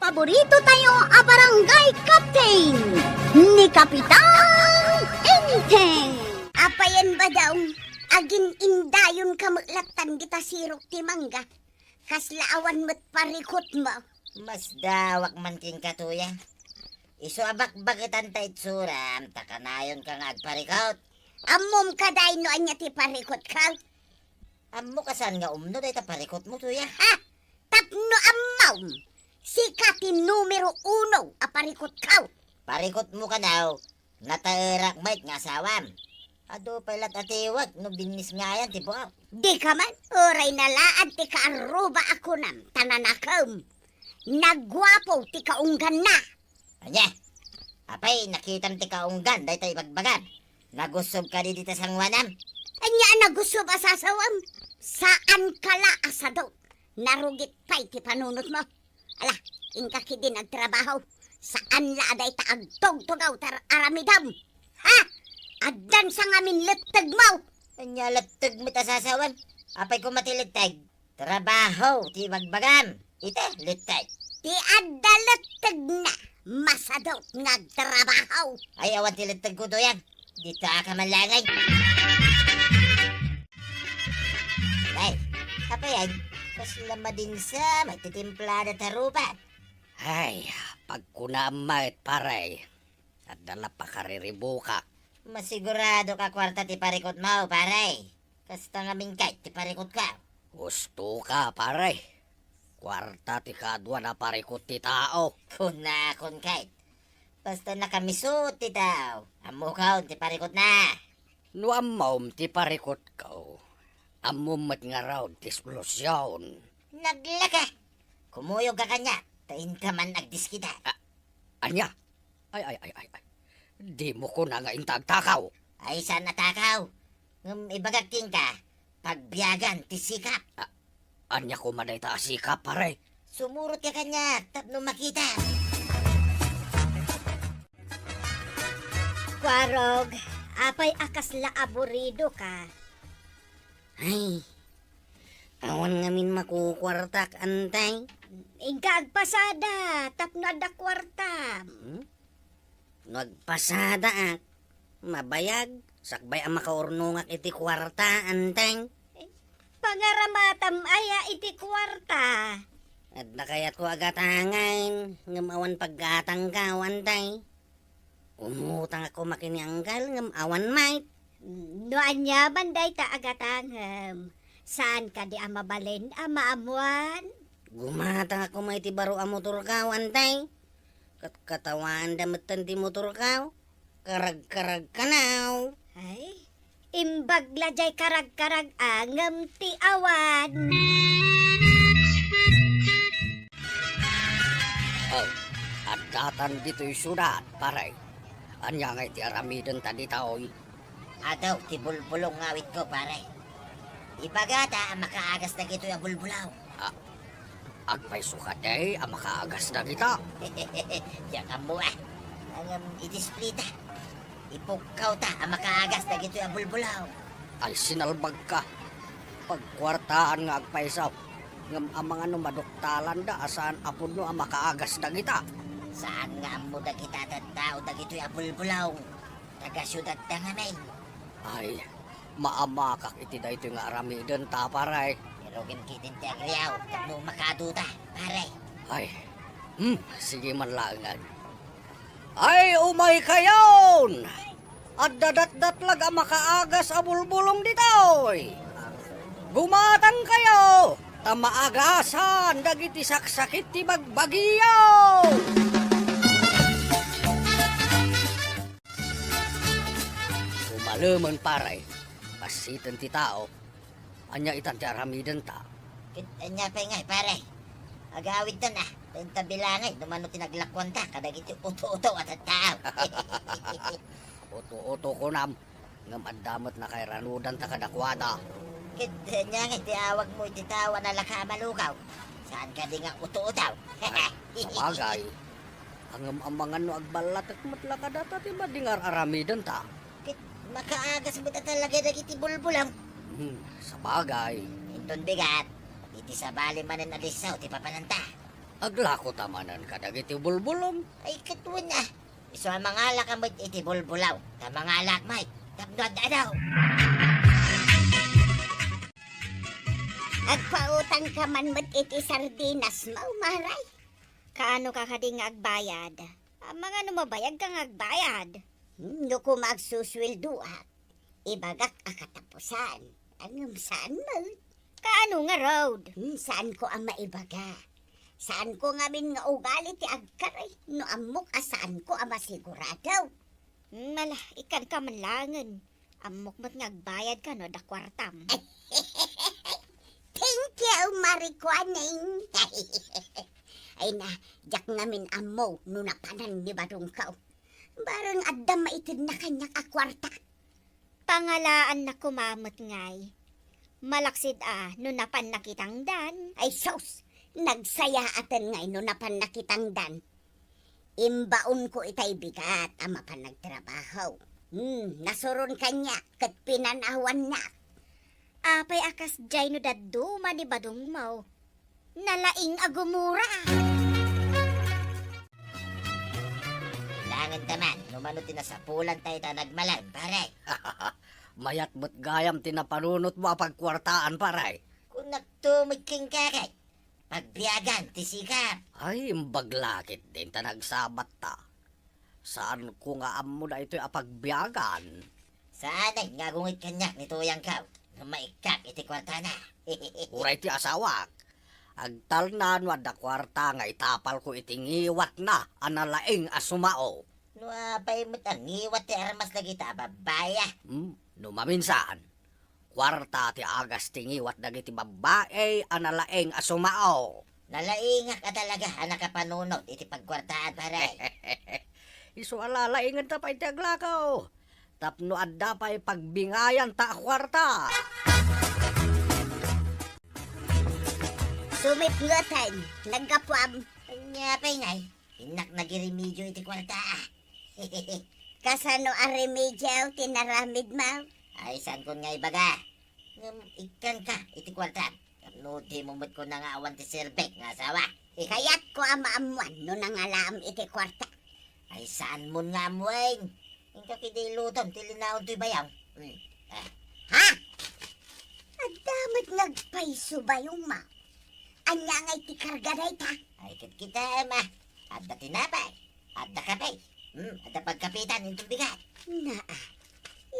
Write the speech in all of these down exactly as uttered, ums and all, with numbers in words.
Paborito tayo a barangay captain, ni Kapitan Enteng. Apayen, Badong, agin-indayon ka met lattan dita sirok ti mangga. Kasla awan met parikutmo. Masdawak man kenka, Tuya. Isu a bakbaketan ta itsuram, ta kanayonka nga agparikut. Ammom kadi no ania ti parikutko? Ammok a saan nga umno dayta parikutmo, Tuya. Ha? Tapno ammom, sika ti numero uno a parikutko. Parikutmo kano, nataerak met nga asawam. Adu pay lat a tiwek no binnisngayan ti buok. Dika man, uray nalaad ti kaarruba a kunam, ta nanakem. Naguapo ti kaungganna. Ania? Apay, nakitam ti kaunggan dayta ibagbagam? Nagusob kadi dita sangoanam? Ania a nagusob a sasawem? Saanka la a sadot. Narugit pay ti panunotmo. Ala, inka ketdin agtrabaho. Saan la a dayta agtugtugaw ti ar-aramidem. Ha? Addan sa ngamin lettegmo. Ania letteg met a sasawem? Apay koma ti letteg? Trabaho ti ibagbagam. Ita, letteg. Ti adda lettegna, masadot nga agtrabaho. Ay, awan ti lettegko, Tuya. Dita ka man langay. Ay, apayen, kasla madinsa, may titimplada ta rupa. Ay, pagkunaam met, pare. Adda la pakariribukak. Masigurado ka kuarta ti parikutmo, pare. Kasta ngamin kay ti parikutko. Husto ka, pare. Kuarta ti kaduan a parikut ti tao. Kunakon kay. Basta nakamisut ti tao. Ammokon ti parikutna. No ammom ti parikutko, ammom met ngarud ti solusion. Naglaka! Kumuyogka kaniak, ta inka man agdiskita. A-, ania? Ay, ay, ay, ay, ay. Dimo kuna nga inta agtakaw. Ay, saan a takaw? Ngem ibagak kenka, pagbiagan ti sikap. A-, ania koma dayta a sikap, pare? Sumurotka kaniak tapno makita. Kuarog, apay a kasla aburidoka? Ay, awan ngamin makukuartak, Antay. Inka agpasada tapno adda kuartam. Hmm? No agpasadaak, mabayag, sakbay a makaurnongak iti kuarta, Antay. Pangaramatam aya iti kuarta? Adda kayatko a gatangen, ngem awan paggatangko, Antay. Umutang ako makini anggal ngem awan met. No aniaman dayta a gatangem, saan kadi a mabalin a maammuan? Gumatang ako met iti baro a motorko, Antay. Kat-, katawanda metten ti motorko. Karag-karag kanaw. Ay, imbag la jay karag-karag a ngem ti awan. Oh, addatan ditoy siudad, pare. Ania ngay ti aramidenta ditoy? Adu ti bulbulong nga awitko, pare. Ibagata a makaagas dagitoy a bulbulong. A-, agpayso kadi a makaagas dagita? Diak ammo, a. Ngem idisplita. Ipukkawta a makaagas dagitoy a bulbulong. Ay, sinalbagka. Pagkuartaan nga agpayso. Ngem amangan no maduktalanda a saan a pudno a makaagas dagita. Saan nga ammo dagita a tattao dagitoy a bulbulong. Taga-siudadda ngamin. Ay, maamakak iti daytoy nga aramidenta, pare. Irugim ketdin ti agriaw tapno makaduta, pare. Ay, hmm, sige man laengen. Ay, umaykayon! Adda datdatlag a makaagas a bulbulong ditoy. Gumatangkayo, ta maagasan dagiti saksakit ti bagbagiyo. Umalemen, pare. Passiten ti tao. Ania itan ti aramidenta? Ket ania pay ngay, pare? Agawidtan a, ta inta bilangay no mano ti naglakuanta kadagiti uto-uto a tattao. Uto-uto kunam, ngem adda met nakairanudanta kadakuada. Ket ania ngay ti awagmo iti tao a nalaka a malugaw? Saan kadi nga uto-uto? Ay, sabagay. Ngem amangan no agballatek met la kadata ti madi nga ar-aramidenta. Ket makaagas met a talaga dagiti bulbulong. Hmm, sabagay. Inton bigat, iti sabali manen a disso ti papananta. Aglako ta manen kadagiti bulbulom. Ay, ket wen a. Isu a mangalaka met iti bulbulaw, ta mangalak met tapno ad-adaw. Agpautangka man met iti sardinas, Mao, Maray. Kaano ka kadi nga agbayad? Amangan no mabayagka nga agbayad. Hmm, no koma agsusueldoak, ibagak a katapusan. Ngem saan met. Kaano ngarud? Hmm, saanko a maibaga. Saanko ngamin nga ugali ti agkari no ammok a saanko a masigurado. Hmm, ala, ikkanka man laengen. Ammok met nga agbayadka no adda kuartam. Thank you, Marikuaning. Ay na, diak ngamin ammo no napanan ni badongko. Bareng adda maitedna kaniak a kuarta. Pangalaanna koma met ngay. Malaksid a no napanna kitangdan. Ay sus, nagsayaaten ngay no napanna kitangdan. Imbaonko itay bigat a mapan nagtrabaho. Hmm, nasuron kaniak ket pinanawannak. Apay a kasdiay no dadduma ni badongmo? Nalaing a gumura. Kailangan ta man, no mano ti nasapulan tayo ta nagmalam, pare. Mayat met gayam ti napanunotmo a pagkuartaan, pare. Kunakto met kenka kay, pagbiagan ti sikap. Ay, imbag la ketdin ta nagsabat ta. Saanko nga ammo daytoy a pagbiagan. Saanen nga agungit kaniak ni tuyangko no maikkak iti kuartana. Uray ti asawak. Agtalna no adda kuarta nga itapalko iti ngiwatna a nalaing a sumao. No apay met a ngiwat ti armas dagita a babbai a? Hmm, no maminsan, kuarta ti agas ti ngiwat dagiti babbai a nalaing a sumao. Nalaingak a talaga a nakapanunot iti pagkuartaan, pare. Isu a lalaingenta pay ti aglako. Tapno adda pay pagbingayanta a kuarta. Sumipngeten, naggapuam. Ania pay ngay, innak nagiremedio iti kuarta. Kasano a remedio ti naramidmo? Ay, saankon nga ibaga. Ngem ikkanka iti kuarta. Tapno dimo met kuna nga awan ti serbek nga asawa. Kayatko a maammuan no nangalaam iti kuarta. Ay, saanmon nga ammuan. Inka kidi ilutom ti linaon toy bayaw. Hmm. Ah. Ha? Adda met nga agpayso bayongmo. Ania ngay ti karga dayta? Ay, ket kitaem a. Adda tinapay. Adda kape. Hmm, adda pagkapitan inton bigat. Naa,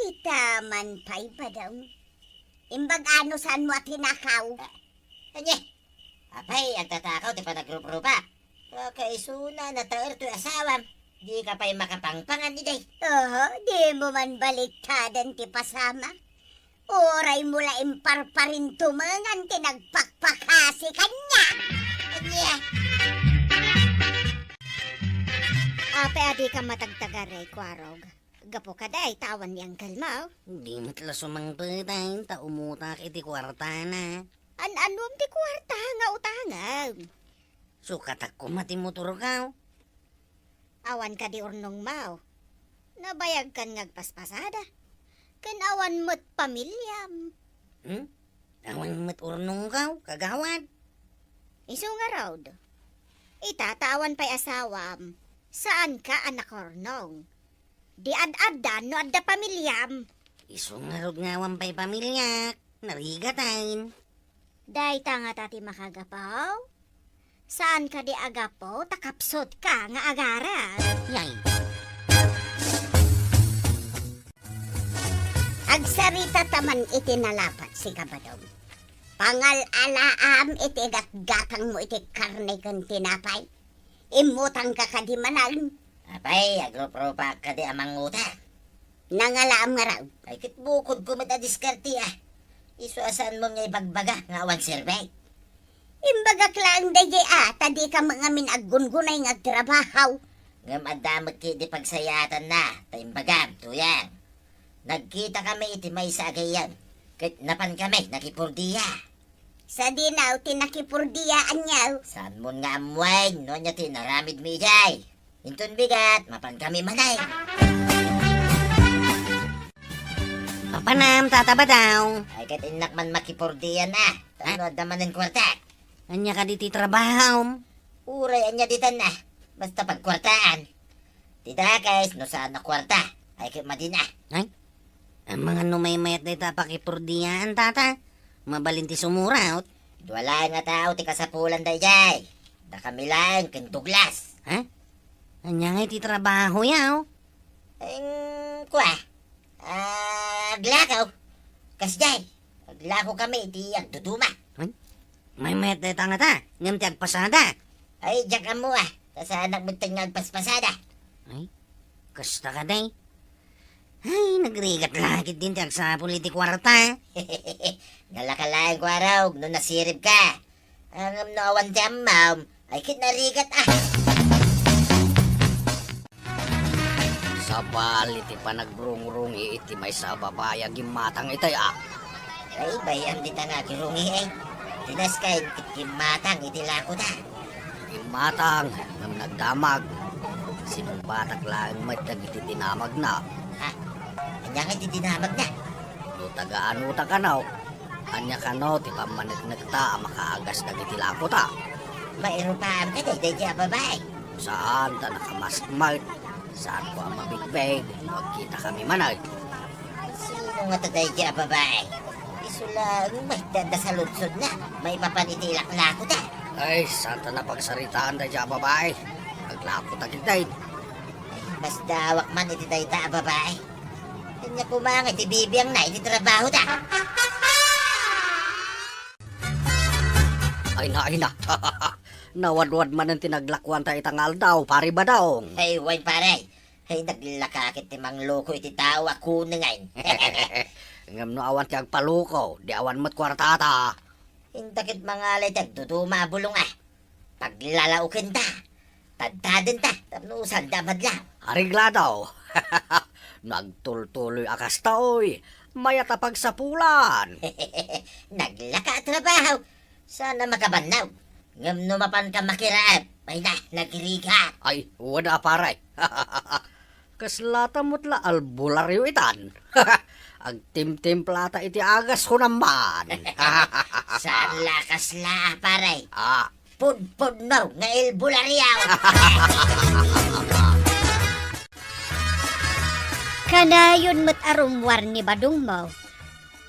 ita man pay, Badong. Imbag-a no saanmo a tinakaw. Ah, ania? Apay, agtatakaw ti panagruprupa? Kakaisuna, nataer toy asawam. Dika pay makapangpangan idiay. Oho, dimo man baliktaden ti pasamak. Uraymo la imparparintumengan ti nagpakpakasi kaniak. Ania? Apay a dika matagtagaray, Kuarog? Gapu kadi ta awan ni angkelmo? Di met la sumangpet ta umutak iti kuartana. An-anuem ti kuarta nga utangem? Sukatak koma ti motorko. Awan kadi urnongmo? Nabayagkan nga agpaspasada. Ken awan met pamiliam. Hmm? Awan met urnongko, kagawad. Isu ngarud. Ita ta awan pay asawam, saanka a nakaurnong. Di ad-addan no adda pamiliam. Isu ngarud nga awan pay pamiliak, narigaten. Dayta ngata ti makagapu? Saan kadi a gapu ta kapsutka nga agarem? Yay. Agsarita ta man iti nalapat, Siga Badong. Pangal-alaam iti gatgatangmo iti karne ken tinapay. Immutangka kadi manen? Apay, agruprupaak kadi a mangngutang. Nangalaam ngarud? Ay, ket bukodko met a diskarte a. Isu a saanmon nga ibagbaga nga awan serbek. Imbagak laeng daydiay a, ta dika met ngamin aggungunay nga agtrabaho. Ngem adda met ketdi pagsayaatanna, ta imbagam, Tuyang. Nagkitakami iti maysa a gayyem, ket napankami nakipordia. Sadino ti nakipordia, aniaw? Saanmon nga ammoen no ania ti inaramidmi idiay. Inton bigat, mapankami manen. Mapanam, Tata Badong. Ay, ket innak man makipordia na. Tapno adda manen kuarta. Ania kadi ti trabahom? Uray ania ditan a, basta pagkuartaan. Ti dakes, no saan a kuarta, ay ket madin a. Ay, amangan no maymayat dayta a pakipurdiaan, tata. Mabalin ti sumuraot. Dua laeng a tao ti kasapulan daydiay. Dakami laeng ken Douglas. Ha? Ania ngay ti trabaho ya, oh? Em, kua? Ah, aglakaw. Kasdiay, aglakokami iti agduduma. Ay, maymayat dayta ngata, ngem ti agpasada. Ay, diak ammo a, ta saanak metten nga agpaspasada. Ay, kasta kadi. Ay, nagrigat la ketdin ti agsapul iti kuarta. Nalaka laeng, kuarog, no nasiribka. Ngem no awan ti ammom, ay ket narigat a. Sabali ti panagrungrungi iti maysa a babai a gimmatang itay a. Ay, bay-am dita nga agrungi, eh. Ti naskay ket gimmatang iti lakoda. Gimmatang, ngem nagdamag. Sinungbatak laeng met dagiti dinamagna. Ha? Ania ngay ti dinamagna? No taga-anota kano, ania kano ti pammaneknekta a makaagas dagiti lakota? Mairupaam kadi daydiay a babai? Saan ta nakamask met. Saanko a mabigbeg no agkitakami manen. Sino ngata daydiay a babai? Isu laeng met ti adda sa ludsodna maipapan iti laklakota. Ay, saan ta napagsaritaan daydiay a babai. Aglakota ketdin. Ay, masdaawak man iti dayta a babai. Ania koma nga iti bibiangna iti trabahoda. Ay na, ay na. Nawadwad manen ti naglakuanta ita nga aldaw, Pare Badong. Ay, wen, pare. Ay, naglaka ket ti mangloko iti tao a kunengen. Ngem no awan ti agpaloko, di awan met kuartata. Inta ket mangalay ti agduduma a bulong a. Paglalaokenta. Tadtadenta tapno sanda a madlaw. Areglado. No agtultuloy a kasta, oy, mayat a pagsapulan. Naglaka a trabaho. Saan a makabannog. Ngem no mapanka makiraep, ay na, nagrigat. Ay, wen a, pare. Kaslata met la albularyo itan. Agtimtimplata iti agas, kunam man. Saan la kasla, pare. Ah. Pudpudno nga albularyo. Kanayon met a rummuar ni Badongmo.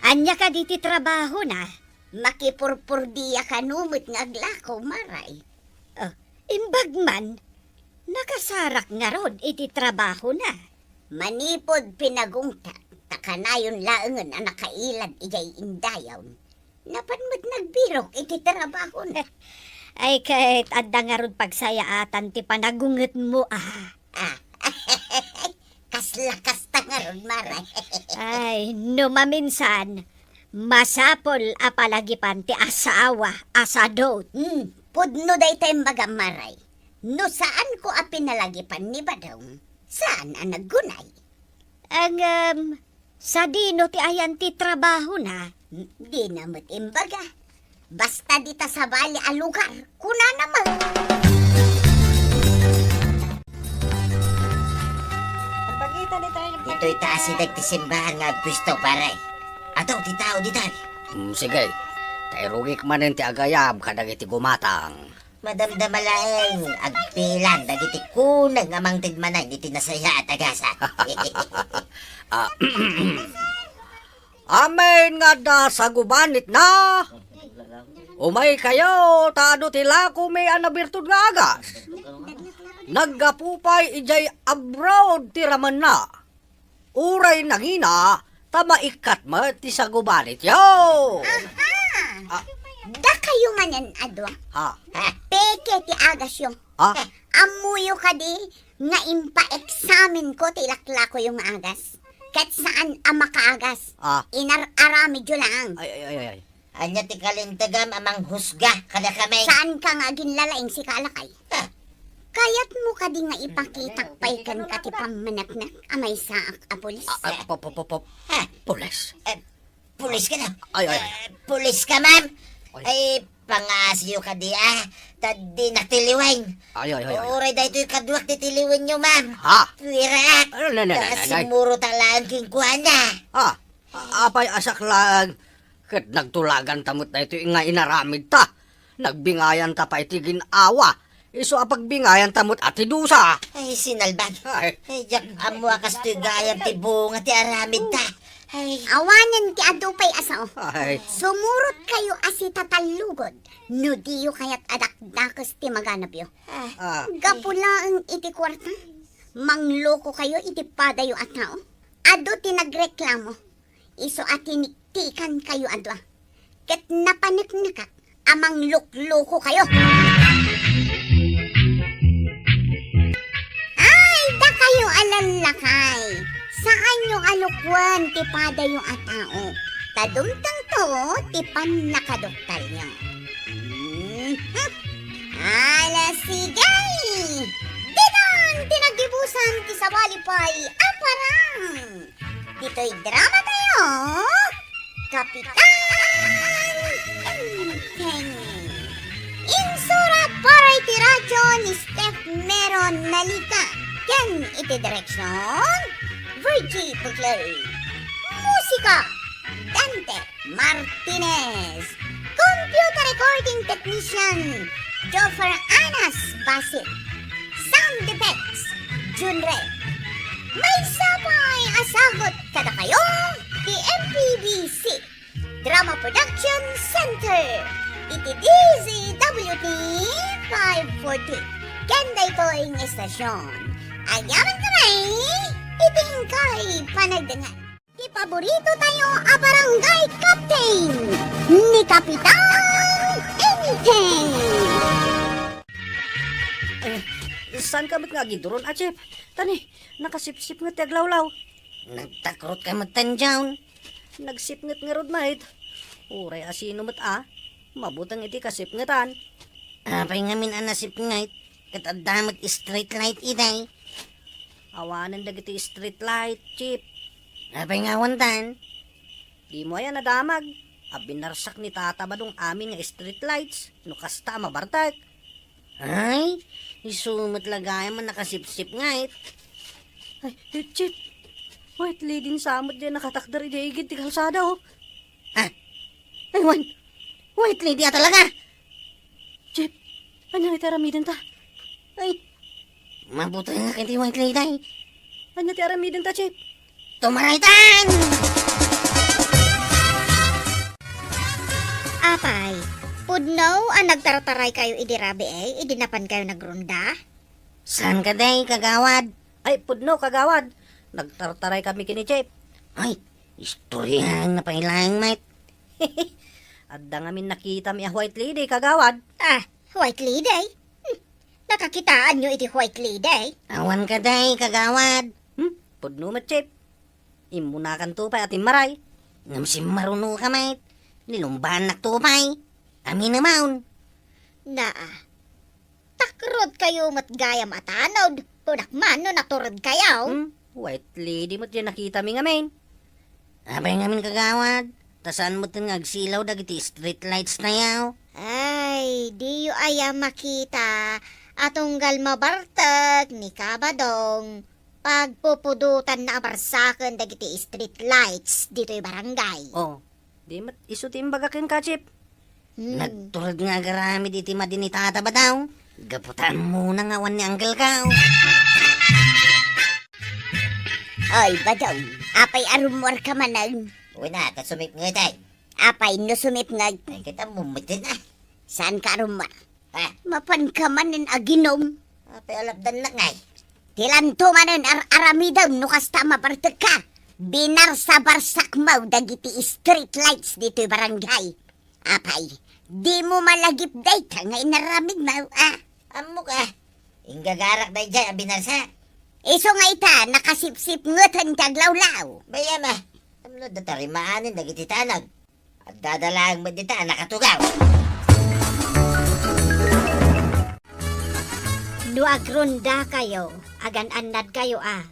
Ania kadi ti trabahona? Makipurpurdia kano met nga aglako, Maray. Oh, imbag man, nakasarak ngarud iti trabahona. Manipud pinagungtak, ta kanayon laengen a nakailad idiay indayon. Napan met nagbirok iti trabahona. Ay, ket adda ngarud pagsayaatan ti panagungetmo, a. Ah, kasla kasta ngarud, Maray. Ay, no maminsan, masapul a palagipan ti asawa a sadut. Hmm, pudno dayta imbagam, Maray. No saanko a pinalagipan ni Badong, saan a naggunay. Ngem, sadino ti ayan ti trabahona? Hmm, dina met imbaga. Basta dita sabali a lugar, kunana met. Ditoy ta asideg ti simbaan nga agpuesto, pare. Adu ti tao ditoy. Mm, sige. Ta irugik manen ti agayab kadagiti gumatang. Madamdama laeng agpilan dagiti kuneng a mangted manen iti nasayaat a gasat. Ah, amin nga adda sagubanitna. Umaykayo, ta adu ti lakomi a nabirtud nga agas. Naggapu pay idiay abroad ti ramenna. Uray nangina, ta maikkat met ti sagubanityo. Aha! Ah. Dakayo manen a dua. Ha? Peke ti agasyo. Ha? Ammoyo kadi nga impaeksamenko ti laklakoyo nga agas? Ket saan a makaagas. Ah. Inar-aramidyo laeng. Ay, ay, ay, ay, ay. Ania ti kalintegam a manghusga kadakami? Saanka nga aginlalaing, sika a lakay? Ah. Kayatmo kadi nga ipakitak pay kenka ti pammaneknek a maysaak a pulis? Ah, ah, pop, pop, pop, pop. Ah. Pulis? Eh, pulis kano? Ay, ay. Eh, pulis ka, ma'am? Ay. Ay, pangasiyo kadi, ah. Ta dinak tiliwen. Ay, ay, ay, ay. Uray daytoy kaduak ti tiliwenyo, ma'am. Ha? Puweraak. Ay, nay, nay, nay, nay. Ta simmurot laeng kenkuana. Ha? A-, apay a saklang ket nagtulaganta met daytoy nga inaramidta. Nagbingayanta pay ti gin-awa. Isu a pagbingayanta met a ti dusa. Ay, sinalban. Ay. Ay, diak ammo a kastoy gayam ti bunga ti aramidta. Ay. Awanen ti adu pay a sao. Ay. Sumurot kayo a sitatallugod no diyo kayat a dakdakes ti maganabyo. Ah. Ah. Gapu laeng iti kuarta, manglokokayo iti padayo a tao. Adu ti nagreklamo. Isu a tiniktikankayo a dua, ket napaneknekak a mangluklokokayo. Ay, dakayo a lallakay, saanyo a lukwen ti padayo a tao, ta dumtengto ti pannakaduktalyo. Mhm. Ala, sige! Ditan ti naggibusan ti sabali pay a parang. Ditoy drama tayo, Kapitan Enteng. Insurat para iti radyo ni Steph Meron Nalita ken iti direksyon, Virgie Bugley. Musika, Dante Martinez. Computer recording technician, Joffer Anas Basit. Sound effects, Junre. Maysa pay a sagut kadakayo ti M P B C Drama Production Center iti D Z W T five forty. Ken daytoy nga estasyon, agyamankami iti inkay panagdengngeg. Ti paborito tayo a barangay captain, ni Kapitan Enteng. Eh, saanka met nga agiduron, a, Chip? Tani, nakasipsipnget ti aglawlaw. Nagtakrotka met, Tanjaw. Nagsipnget ngarud met. Uray a sino met a, mabuteng iti kasipngetan. Apay ngamin a nasipnget? Ket adda met street light idi. Awanen dagiti street light, Chip. Apay nga awandan? Dimo aya nadamag a binarsak ni Tata Badong amin nga street lights no kasta a mabartek? Ay, isu met la gayam a nakasipsipnget. Ay, Chip. White lady sa met diay nakatakder idiay igid ti kalsada, oh. Ah, ay, wen. White lady a talaga. Chip, ania iti aramidenta? Ay, mabutengak iti white lady. Ania ti aramidenta, Chip? Tumaraytan! Apay, pudno a nagtartaraykayo idi rabii, idi napankayo nagronda? Saan kadi, kagawad? Ay, pudno, kagawad. Nagtartaraykami ken ni Chip. Ay, istoryaenna pay laeng met. Adda ngamin nakitami a white lady, kagawad. Ah, white lady? Hmm, nakakitaanyo iti white lady? Awan kadi, kagawad. Hmm, pudno met, Chip. Immunakanto pay a timmaray. Ngem simmarunoka met. Nilumbaannakto pay. Aminem. Naa. Takrod kayo met gayam a tanod. Kunak man no natured kayo. Hmm? White lady met diay nakitami ngamin. Apay ngamin, kagawad, ta saan met nga agsilaw dagiti street lights tayo? Ay, diyo aya makita a tunggal mabartek ni Kabadong, pagpupudotanna a barsaken dagiti street lights ditoy barangay. Oh, di met isu ti imbaga kenka, Chip. Hmm. Nagtured nga agaramid iti madi ni Tata Badong. Gapu ta ammona nga awan ni Uncle Kao. Oy, Badong, apay a rummuarka manen? Wen a, ta sumipnget ay. Apay no sumipnget? Ay, ket ammom met, ah. Saanka a rummuar? Ah. Mapanka manen aginom. Apay a lapdannak ngay? Ti lanto manen ar-aramidem no kasta a mabartekka. Binarsa-barsakmo dagiti street lights ditoy barangay. Apay, dimo malagip dayta nga inaramidmo, a? Ammok, a. Inggagarak daydiay a binarsa. Isu nga ita, nakasipsipngeten ti aglawlaw. Bay-am, a. Tapno adda tarimaanen dagiti tanag. Addada laeng met dita a nakatugaw. No agrondakayo, agan-annadkayo, a.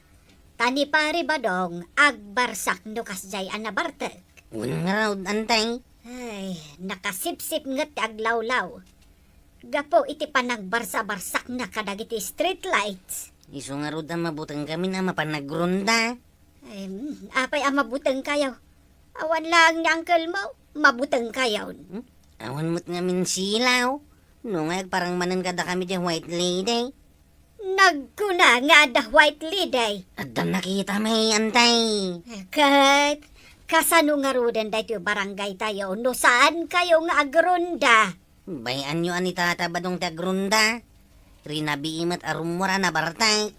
Ta ni Pari Badong, agbarsak no kasdiay a nabartek. Wen ngarud, Antay. Ay, nakasipsipnget ti aglawlaw. Gapu iti panagbarsa-barsakna kadagiti street lights. Isu ngarud a mabutengkamin a mapan agronda. Ay, mm, apay a mabutengkayo? Awan laeng ni uncle mo, mabutengkayon. Hmm? Awan met ngamin silaw. No nga agparang manen kadakami diay white lady. Nagkuna nga adda white lady. Adda nakita may, antay. Ket, kasano ngaruden daytoy barangay tayo no saan kayo nga agronda? Bay-anyo a ni Tata Badong ti agronda. Rinabii met a rumor a nabartek.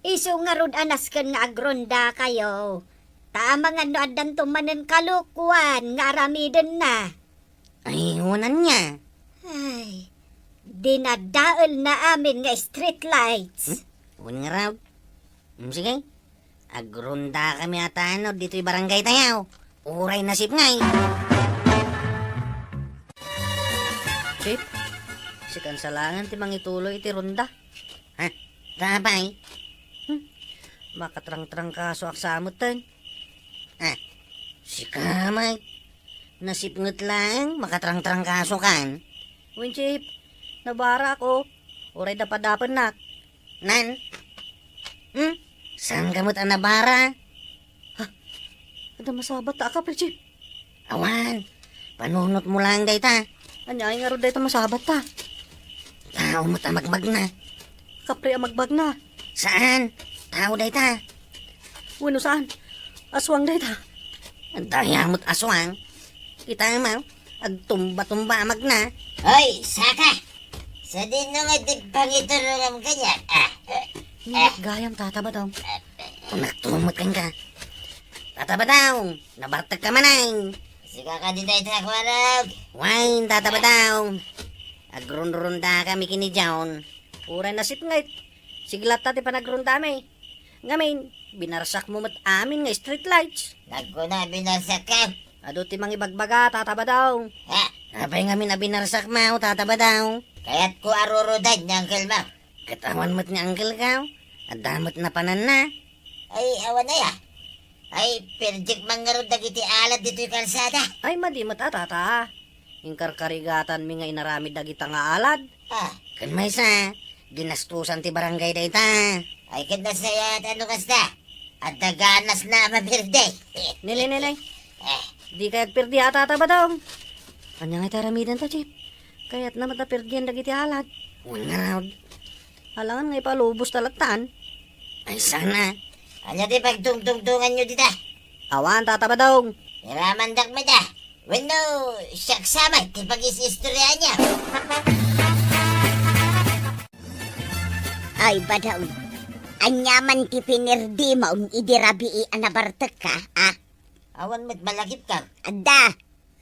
Isu ngarud a nasken nga agronda kayo. Ta amangan no addanto manen kalokoan nga aramidenna. Ay, wen ania? Ay, dinadaelna amin nga street lights. Hmm? Wen ngarud? Hmm, sige. Agrondakami a tanod ditoy barangay tayo. Uray nasipnget. Chief, sikan sa laeng ti mangituloy iti ronda. Ha? Apay? Hmm? Makatrangtrangkasoak sa metten. Ah, sika met. Nasipnget laeng, makatrangtrangkasokan. Wen, Chief, nabaraak. Uray dapadapennak. Nan? Hmm? Saanka met a nabara? Ha? Adda masabat ta a kapri, Chief. Awan, panunotmo laeng dayta. Ania ngarud dayta masabat ta? Tao met a magmagna. Kapri a magmagna? Saan, tao dayta. Wenno saan, aswang dayta. Dayta met aswang. Kitaem, agtumba-tumba a magna. Hoy, saka! Sadino nga ti pangiturongam kaniak? Ah, ah. Ngunit gayam, Tata Badong. Kunak tumot kenka. Tata Badong, nabartekka manen. Sika kadi dayta, Kuarog? Wen, Tata Badong. Agrunrundakami ken ni John. Uray nasipnget. Sige latta ti panagrundami. Ngamin, binarsakmo met amin nga street lights. Nagkuna, binarsakka? Adu ti mangibagbaga, Tata Badong. Ha? Apay ngamin a binarsakmo, Tata Badong? Kayatko a rurudan ni uncle mo. Ket awan met ni uncle ko. Adda met napananna. Ay, awan aya. Ay, perdiek man ngarud dagiti alad ditoy kalsada. Ay, madi met a, Tata. Inkarkarigatanmi nga inaramid dagita nga alad. Ah. Ken maysa, ginastusan ti barangay dayta. Ay, ket nasayaat no kasta. Adda ganasna a mapirdi. Nene, nene. Eh. Dikay agpirdi a, Tata Badong. Ania ngay ti aramidenta, Chief? Kayatna met a pirdian dagiti alad. Wen ngarud. Alangan nga ipalubos ta lattan. Ay, sana. Ania ti pagtungtungtunganyo dita? Awan, Tata Badong. Iramandak met a. Wenno, siak sa met ti pagis-istoriaanyo. Ay, Badong. Ania man ti pinirdimo idi rabii a nabartekka, a? Awan met malagipka. Adda.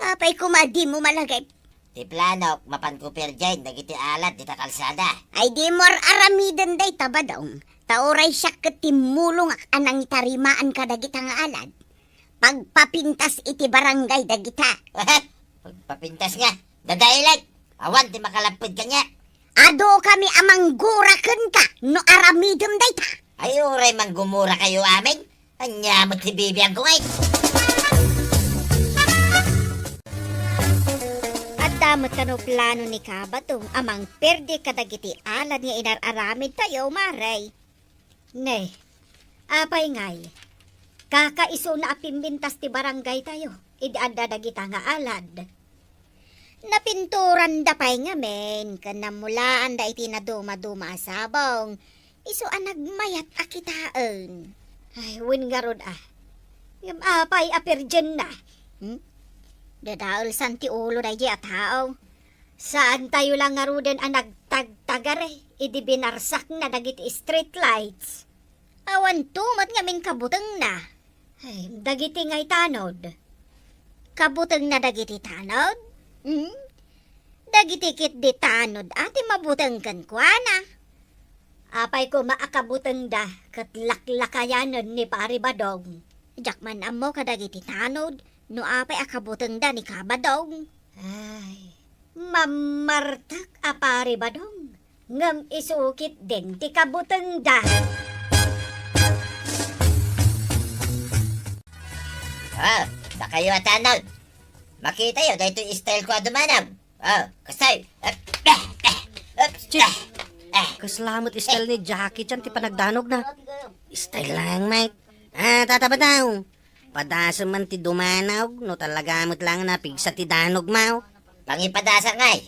Apay koma dimo malagip? Ti planok, mapanko pirdian dagiti alad dita kalsada. Ay, dimo ar-aramiden dayta, Badong. Ta uray siak ket timmulongak a nangitarimaan kadagita nga alad. Pagpapintas iti barangay dagita. Pagpapintas nga? Dadaelek! Awan ti makalapped kaniak. Adukami a manggura kenka no aramidem dayta. Ay, uray manggumura kayo amin. Ania met ti bibiagko ngay? Adda met kano plano ni Kabatong a mangperde kadagiti alad nga inar-aramid tayo, Mare? Ne, apay ngay, kakaisuna a pimpintas ti barangay tayo idi adda dagita nga alad. Napinturanda pay ngamin ken nammulaanda iti nadumaduma a sabong, isu a nagmayat a kitaen. Ay, wen ngarud a. Ngem apay a pirdienna? Hmm? Dadaelsan ti ulo daydiay a tao. Saantayo la ngaruden a nagtagtagari idi binarsakna dagiti street lights. Awanto met ngamin kabutengna. Ay, dagiti ngay tanod. Kabutengna dagiti tanod? Hmm? Dagiti ketdi tanod a ti mabuteng kenkuana. Apay koma a kabutengda ket laklakayanen ni Pari Badong. Diak man ammo kadagiti tanod no apay a kabutengda ni Kabadong. Ay, mammartek a Pari Badong, ngem isu ketdin ti kabutengda. Ah, dakayo a tanod. Makitayo daytoy style ko a dumanag. Ah, kasay. Chief, kasla met style ni Jackie Chan ti panagdanogna. Style lang, Mike. Ah, Tata Badong. Padasem man ti dumanaw, no talaga met lang napigsa ti danogmo. Pangipadasak ngay.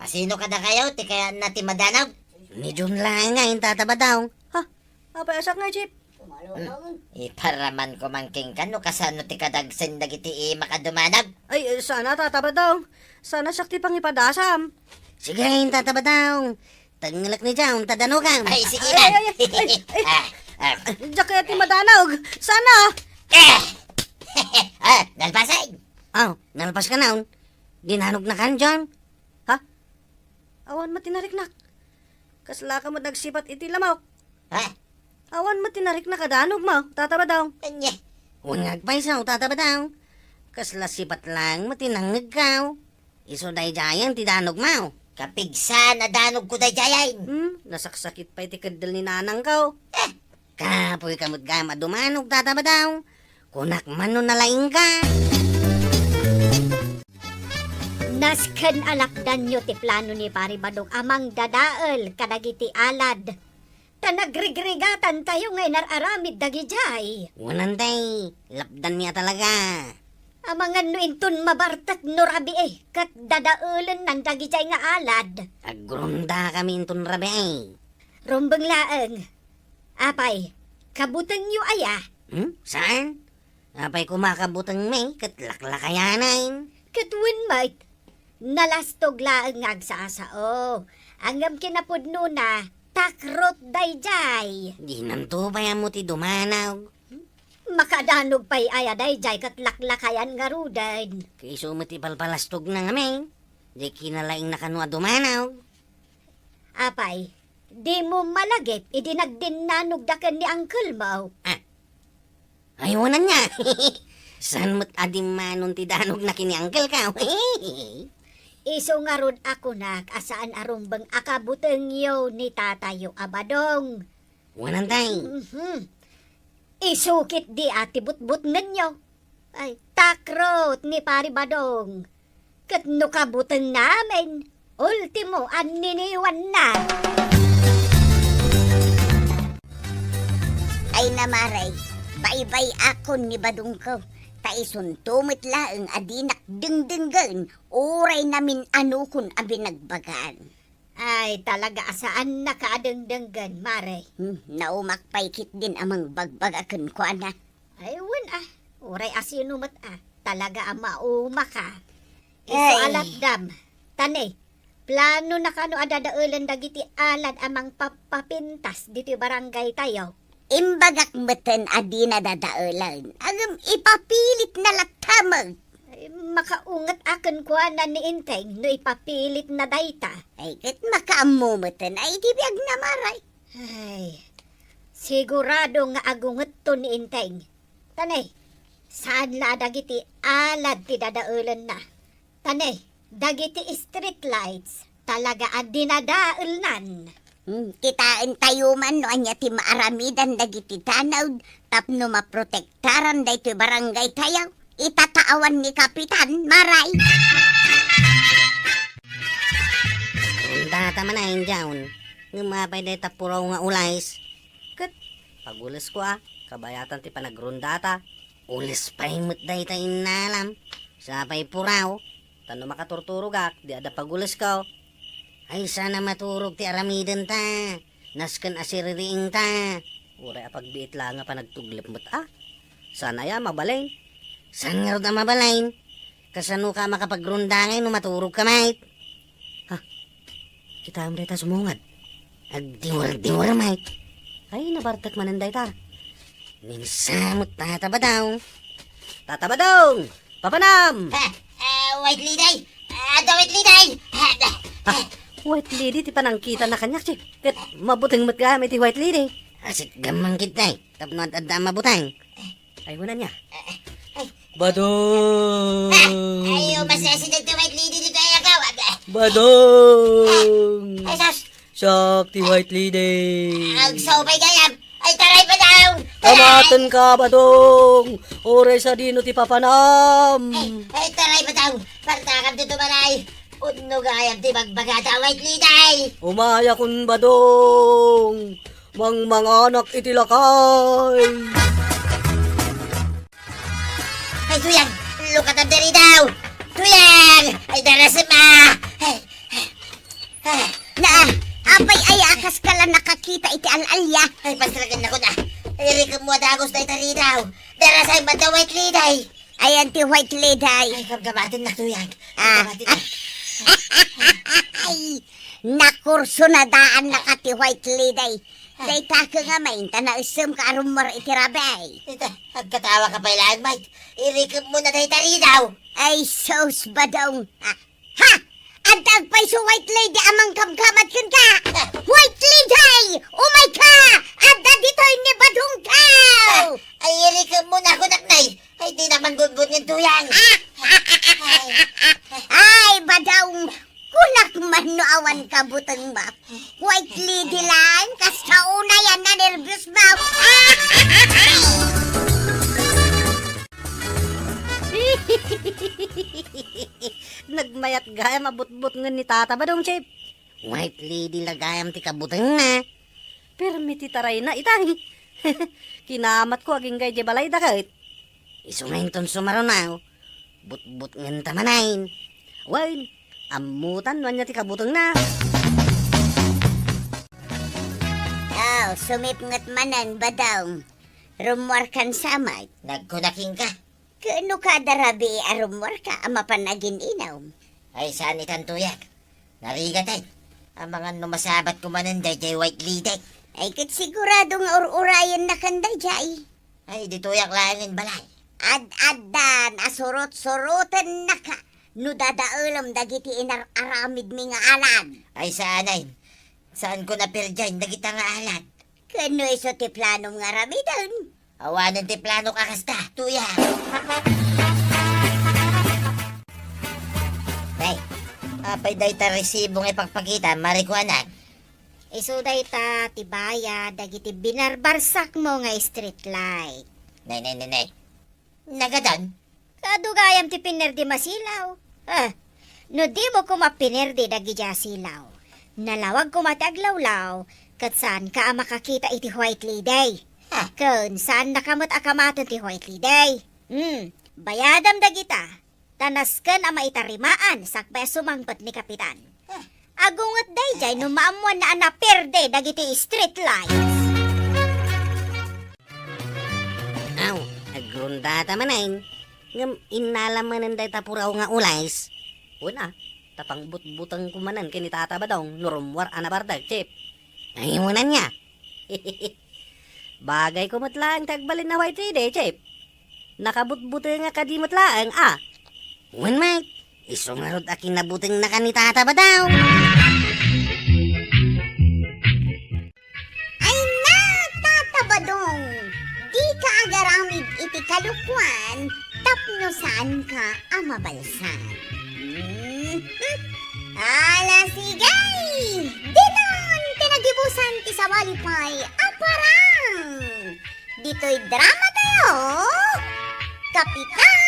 Asino kadakayo ti kayaanna ti madanog? Ni John laeng nga, Tata Badong. Ha? Apay a siak nga, Chief? Hmm. Iparaman ko man kenka no kasano ti kadagsen dagiti imak a dumanog. Ay, sana, Tata Badong. Sana siak ti pangipadasam. Sige, Tata Badong. Tengngek ni John ta danogam. Ay, sige na. Ay, ay, ay, ay, ay. Ah, ah. Diak kayat ti madanog. Sana. Eh! Ah, nalpasen. Aw, nalpas ka naon. Dinanog na kan, John? Ha? Awan met ti nariknak. Kasla ka met nagsipat iti lamok. Ha? Awan met ti nariknak a danogmo, Tata Badong. Anya? Wen nga agpayso, Tata Badong. Kasla sipat laeng met ti nangngegko. Isu daydiayen ti danogmo. Kapigsan a danogko daydiayen. Hmm, nasaksakit pay ti keddel ni nanangko. Eh, Kapoy ka met gayam a dumanog, Tata Badong. Kunak man no nalaingka. Nasken a lapdanyo ti plano ni Pari Badong a mangdadael kadagiti alad. Ta nagrigrigatantayo nga inar-aramid dagidiay. Wen, tay, lapdanmi a talaga. Amangan no inton mabartek no rabii, ket dadaelennan dagidiay nga alad. Agrondakami inton rabii. Rumbeng laeng. Apay, kabutengyo aya? Hmm? Saan? Apay koma kabutengmi, ket laklakayanen. Ket wen met, nalastog laeng nga agsasao. Ngem kinapudnona, takrot daydiay. Dinanto pay ammo ti dumanog. Makadanog pay aya daydiay ket laklakayan ngaruden. Ket isu met ti palpalastogna ngamin. Di kinalaingna kano a dumanog. Apay, dimo malagip idi nagdinnanogda ken ni uncle-mo? Ah. Ay, wen ania. Saan met a dimmanon ti danogna ken ni uncle-ko? Isu ngarud a kunak a saan a rumbeng a kabutengyo ni tatayo a Badong. Wen, tay. Mhm. Isu ketdi a ti butbutngenyo. Ay, takrot ni Pari Badong. Ket no kabutengna amin, ultimo a niniwanna. Ay, Mare, baybay-akon ni Badongko, ta isunto met laeng a dinak dengdenggen uray namin-anokon a binagbagan. Ay, talaga a saannaka a dengdenggen, Mare. Hmm, naumak pay ketdin a mangbagbaga kenkuana. Ay, wen a, uray asino met a, talaga a maumaka. Isu a lapdam. Tani, planona kano a dadaelen dagiti alad a mangpappapintas ditoy barangaytayo? Imbagak meten a dina dadaelen, ngem ipapilitna latta met. Ay, makaunget a kenkuana ni Enteng no ipapilitna dayta. Ay, ket makaammo meten a iti biagna, Mare. Ay, sigurado nga agungetto ni Enteng. Tani, saan la a dagiti alad ti dadaelenna. Tani, dagiti street lights, talaga a dinadaelnan. Hmm, kitaentayo man no ania ti maaramidan dagiti danag tapno maprotektaran daytoy barangaytayo. Itataawan ni Kapitan, Mare. Rondata man a, John. Ngem apay dayta puraw nga ules? Ket pagulesko a, kabayatan ti panagrondata. Ules pay met dayta innalam. Sapay puraw. Ta no makaturturogak, di adda pagulesko. Ay, saan a maturog ti aramidenta. Nasken a siririingta. Uray a pagbiit laeng a panagtuglep met a. Saan aya mabalin? Saan ngarud a mabalin? Kasanoka a makapagronda ngay no maturogka met? Ha? Kitaem dayta sumungad. Agdiwer-diwer met. Ay, nabartek manen dayta. Minsan met, Tata Badong. Tata Badong! Papanam! Ah, ah, White Lady! Ah, the White Lady! Ah, ah, ah. White Lady ti panangkitana kaniak, Chief. Ket mabuteng met gayam iti White Lady. Asit gammang kitay, tapno ad-adda a mabuteng. Ay, wen ania. Ay. Badong! Ah, ay, umasideg ti White Lady ditoy a kawad. Badong! Ay, sus! Siak ti White Lady. Agsaw pay gayam. Ay, taray, Badong! Taray! Kamatenka, Badong! Uray sadino ti papanam! Ay, ay, taray, Badong! Partakam dito, Maray! Pudno gayam ti bagbagata, White Lady! Umayakon, Badong! Mangmanganak iti lakay! Ay, Tuyang! Lukatam diri daw! Tuyang! Ay, darasem a! Ay, ay, Ah, na, apay aya a kaska la nakakita iti al-alia? Ay, pasragen na ko na. Irikemmo a dagus dayta ridaw. Darasay man da White Lady. Ayan ti White Lady. Ay, kamkamaten na, Tuyang. Ah. Kamkamaten na. Ay, nakurso na daan na ka ti White Lady. Ah. Dayta ka nga main, ta naisem ka a rummuar iti rabii. Ita, agkatawa ka pay laeng, Mike. Irikemmo na dayta ridaw. Ay, sus, Badong. Ah, ha! Adda agpayso White Lady a mangkamkamat kenka! White Lady! Umayka! Adda ditoy ni Badong ka! Ah, ay, irikemmo na, kunaknay. Ay, di naman gudbud ngan, Tuyang. Ay, Badong, kunak man no awan ka buteng mo. White Lady lang, kas kaunay a nanerbios mo. Nagmayat gayam a butbutngen ni Tata Badong, Chip. White Lady la gayam ti kabutengna. Permi ti tarayna ita. Kinamatko agingga idiay balayda ket. Isu nga inton sumaruno, butbutngenta manen. Wen, ammotan no ania ti kabutengna. Aw, sumipnget manen, Badong. Rummuarkan sa met. Nagkuna kenka. Ket no kada rabii a rummuarka a mapan agin-inum? Ay, saan itan, Tuyang. Narigaten. Amangan no masabatko manen daydiay White Lady. Ay, ket sigurado nga ur-urayennakan daydiay. Ay, ditoyak laengen balay. Ad-addan a surot-surotennaka no dadaelem dagiti inar-aramidmi nga alad. Ay, saanen. Saanko a perdiaen dagita nga alad. Ket no isu ti planom nga aramiden? Awanen ti planok a kasta, Tuyang. Nay, apay dayta resibo nga ipakpakita, Mari Kuanag? Isu dayta ti bayad dagiti binarbarsakmo nga street light. Nay, nay, nay, nay. Nagadan? Kaadu gayam ti pinerdi a silaw. Ah, no dimo koma pinerdi dagiti a silaw, nalawag koma ti aglawlaw, ket saanka a makakita iti White Lady. Ah. Ken saannaka met a kamaten ti White Lady. Hmm, bayadam dagita, ta nasken a maitarimaan sakbay a sumangpet ni Kapitan. Ah. Agunget daydiay no maammoanna a naperde dagiti street lights. Aw, agrondata manen. Ngem innala manen dayta puraw nga ules. Wen a, ta pangbutbutengko manen ken ni Tata Badong no rummuar a nabardek, Chip. Ay, wen ania. Bagayko met laeng ti agbalin a White Lady, Chip. Nakabutbutengak kadi met laeng, a. Wen met, isu ngarud a kinabutengna ken ni Tata Badong. Ay na, Tata Badong, dika agaramid iti kalokuan tapno saanka a mabalsag. Mhm. Ala, sige! Ditan ti nagibusan ti sabali pay a parang! Ditoy drama tayo, Kapitan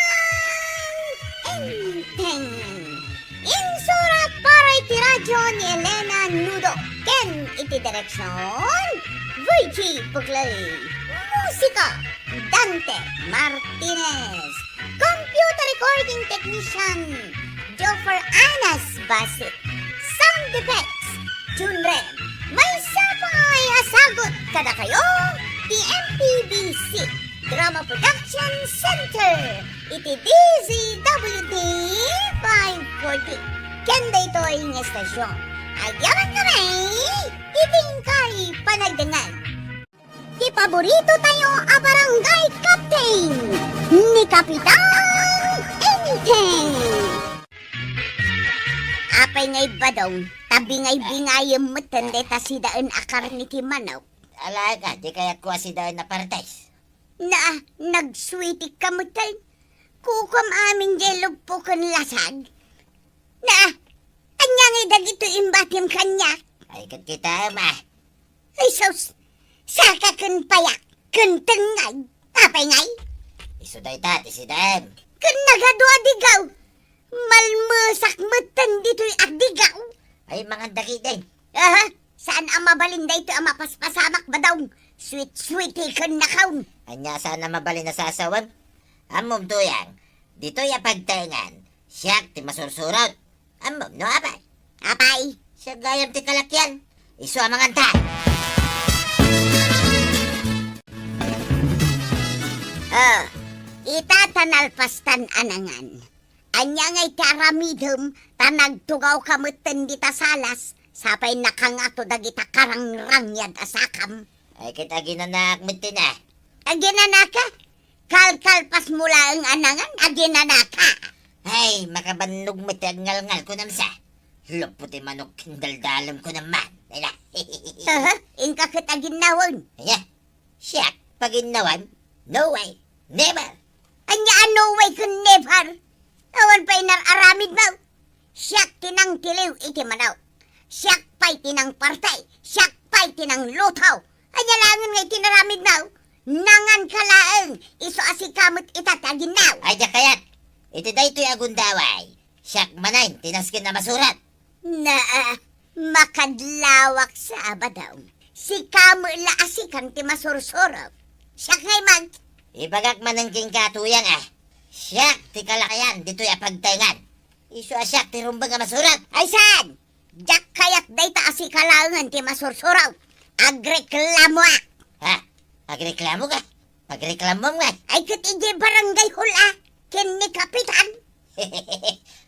Enteng. Insurat para iti radyo ni Elena Nudo ken iti direksyon, Virgie Buglay. Musika, Dante Martinez. Computer recording technician, Joffer Anas Basit. Sound effects, Junren. Maysa pay a sagut kadakayo ti M P B C Drama Production Center iti D Z W T five forty. Ken daytoy nga istasyon, agyaman kami iti inkay panagdengngeg. Ti paborito tayo a barangay captain, ni Kapitan Enteng. Apay ngay, Badong, ta bingay-bingayem metten dayta sidaen a karne ti manok. Ala ka, di kayatko a sidaen a partes. Na, nagsuitik ka metten. Kukuam amin jay lugpo ken lasag. Na, ania ngay dagitoy imbatim kaniak? Ay, ket kitaem a. Ay, sus! Saka ken payak, ken tengngag, apay ngay? Isu dayta ti sidaem. Ken nagadua digaw. Malmesak metten ditoy a digaw. Ay, mangan dagiti. Aha, saan a mabalin daytoy a mapaspasamak, Badong. Sweet-sweet ikennakon. Ania saan a mabalin a sasawem? Ammom, Tuyang, ditoy a pagtaengan, siak ti masursurot. Ammom no apay? Apay, Siak gayam ti kalakian. Isu a manganta. Ah, ita ta nalpastan a nangan. Ania ngay ti aramidem ta nagtugawka metten dita salas, sapay nakangato dagita karangraniad a sakam? Ay, ket aginanaak metten a. Aginanaka? Kalkalpasmo laeng a nangan, aginanaka. Ay, makabannog met ti agngalngal, kunam sa. Luppo ti manok ken daldalem, kunam man. Ay na. Aha, inka ket aginnawen. Ania? Siak, paginnawan? No way. Never. Ania a no way ken never? Awan pay inar-aramidmo. Siak ti nangtiliw iti manok. Siak pay ti nangparti. Siak pay ti nangluto. Ania laengen nga iti inaramidmo? Nanganka laeng, isu a sika met ita ti aginnaw. Ay, diak kayat. Iti daytoy a gundaway, siak manen ti nasken a masurat. Naa, makadlawak sa a badong. Sika met la a sikan ti masursurot. Siak ngay man. Ibagak manen kenka, Tuyang, a. Siak ti kalakayan ditoy a pagtaengan. Isu a siak ti rumbeng a masurat. Ay saan? Diak kayat dayta a sika laengen ti masursurot. Agreklamoak. Ha? Agreklamoka? Pagreklamom nga. Ay, ket idiay barangay hall a ken ni Kapitan.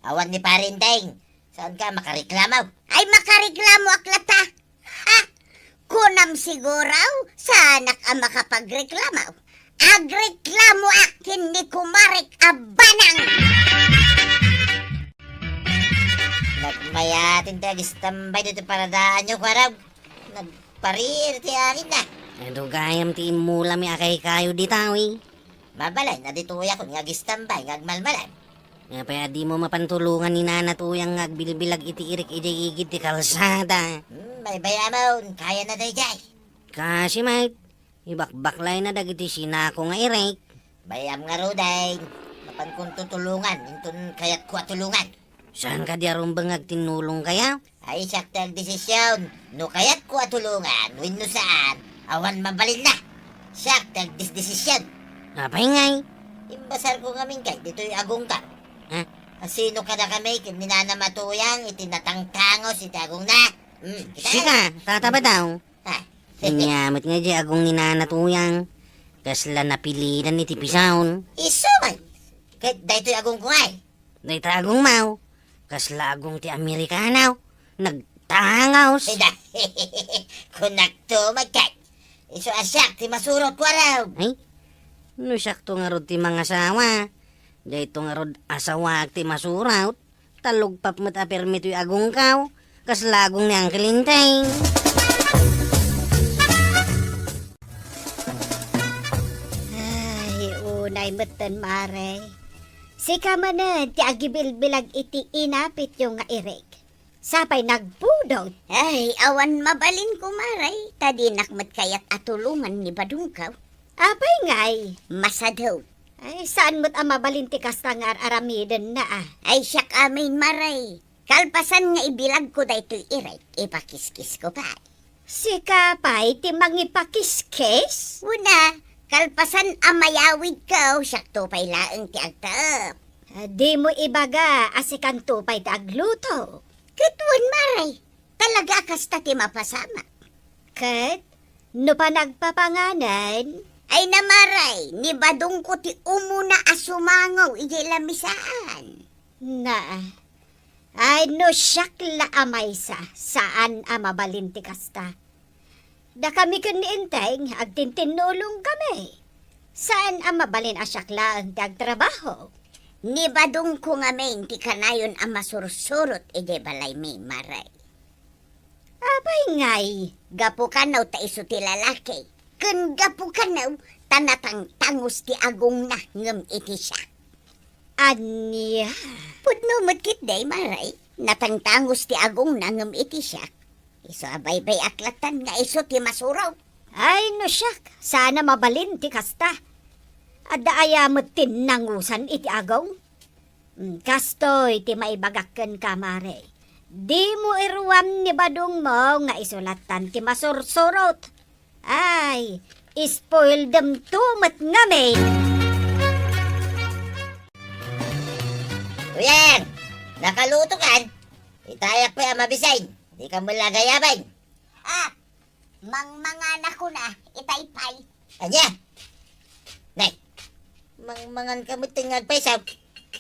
Awan ni Pare Enteng. Saanka makareklamo? Ay, makareklamoak latta. Ha? Kunam siguro, saanak a makapagreklamo. Agreklamoak ken ni kumarek a banang. Nagmayaten ti agistambay ditoy paradaanyo, kuarog. Nagparir ti angin na. Adu gayam ti immulami a kaykayo dita, wi. Mabalin a ditoyakon nga agistambay nga agmalmalam. Apay a dimo mapantulongan ni Nana Tuyang nga agbilbilag iti irik idiay igid ti kalsada? Hmm, baybay-amon, kayana daydiay. Kasi met, ibakbaklayna dagiti sinako nga irik. Bay-am ngaruden, mapankon tutulongan inton kayatko a tulongan. Saan kadi a rumbeng nga agtinnulongka? Ay, siak ti agdesision no kayatko a tulongan wenno saan, awan mabalinna. Siak ti agdesdesision. Apay ngay? Imbasarko ngamin kay ditoy agongko. Ha? Asino kadakami ken ni Nanam a Tuyang iti natangtangos iti agongna? Hmm, kita. Sika, tata ba daw? Ha? Ania met nga diay agong ni Nana Tuyang, kasla napilidan iti pisaon. Isu man. Ket daytoy agongko ngay. Dayta agongmo, kasla agong ti Amerikano, nagtangos. Ida, kunakto met ket, isu a siak ti masurot, kuarog. Ay, no siakto ngarud ti mangasawa, dayto ngarud asawaak ti masurot, ta lugpap met a permi toy agongko, kasla agong ni Uncle Enteng. Ay, unay metten, Mare. Sika manen ti agibilbilag iti inapityo nga irik. Sapay nagpudot. Ay, awan mabalin, kumare, ta dinak met kayat a tulongan ni badongko. Apay ngay? Masado. Ay, saan met a mabalin ti kasta nga ar-aramidenna, a? Ay, siak amin, Mare. Kalpasan nga ibilagko daytoy irik, ipakiskisko pay. Sika pay ti mangipakiskis? Una, kalpasan a mayawidko, siakto pay laeng ti agtaep. Ah, dimo ibaga a sikanto pay ti agluto. Ket wen, Mare, talaga a kasta ti mapasamak. Ket no panagpapanganen? Ay na, Mare, ni badongko ti umuna a sumango idiay lamisaan. Na, ay, no siak la a maysa, saan a mabalin ti kasta. Dakami ken ni Enteng, agtintinnulongkami. Saan a mabalin a siak laeng ti agtrabaho. Ni badongko ngamin ti kanayon a masursurot idiay balaymi, Mare. Apay ngay? Gapu kano ta isu ti lalaki, ken gapu kano ta natangtangos ti agongna ngem iti siak. Ania? Pudno met ketdi, Mare, natangtangos ti agongna ngem iti siak. Isu a baybay-ak lattan nga isu ti masurot. Ay, no siak, saan a mabalin ti kasta. Adda aya met ti nangusan iti agong? Mm, kastoy ti maibagak kenka, Mare. Dimo iruam ni badongmo nga isu lattan ti masursurot. Ay, spoildem to met ngamin. Kuya, nakaluto kan? Itayak pay a mabisin. Dika met la agayaban. Ah, mangmanganakon a, itay pay. Ania? Nay, mangmanganka met nga agpaysaw.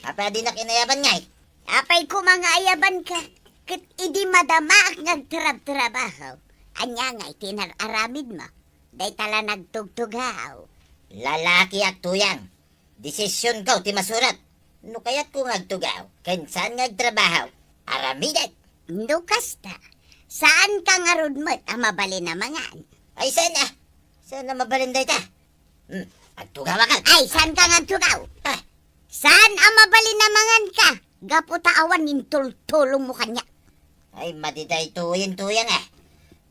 Apay a dinak inayaban ngay? Apay koma nga ayabanka, ket idi madamaak nga agtrabtrabaho, ania ngay ti inar-aramidmo? Dayta la nagtugtugaw. Lalakiak, Tuyang. Desisionko ti masurot. No kayatko nga agtugaw ken saan nga agtrabaho, aramidek. No kasta, saanka ngarud met a mabalin a mangan? Ay, saan a? Saan a mabalin dayta? Hmm, agtugawakan. Ay, saanka nga agtugaw? Ah. Saan a mabalin a manganka? Gapu ta awan intultulongmo kaniak. Ay, madi daytoyen, Tuyang a.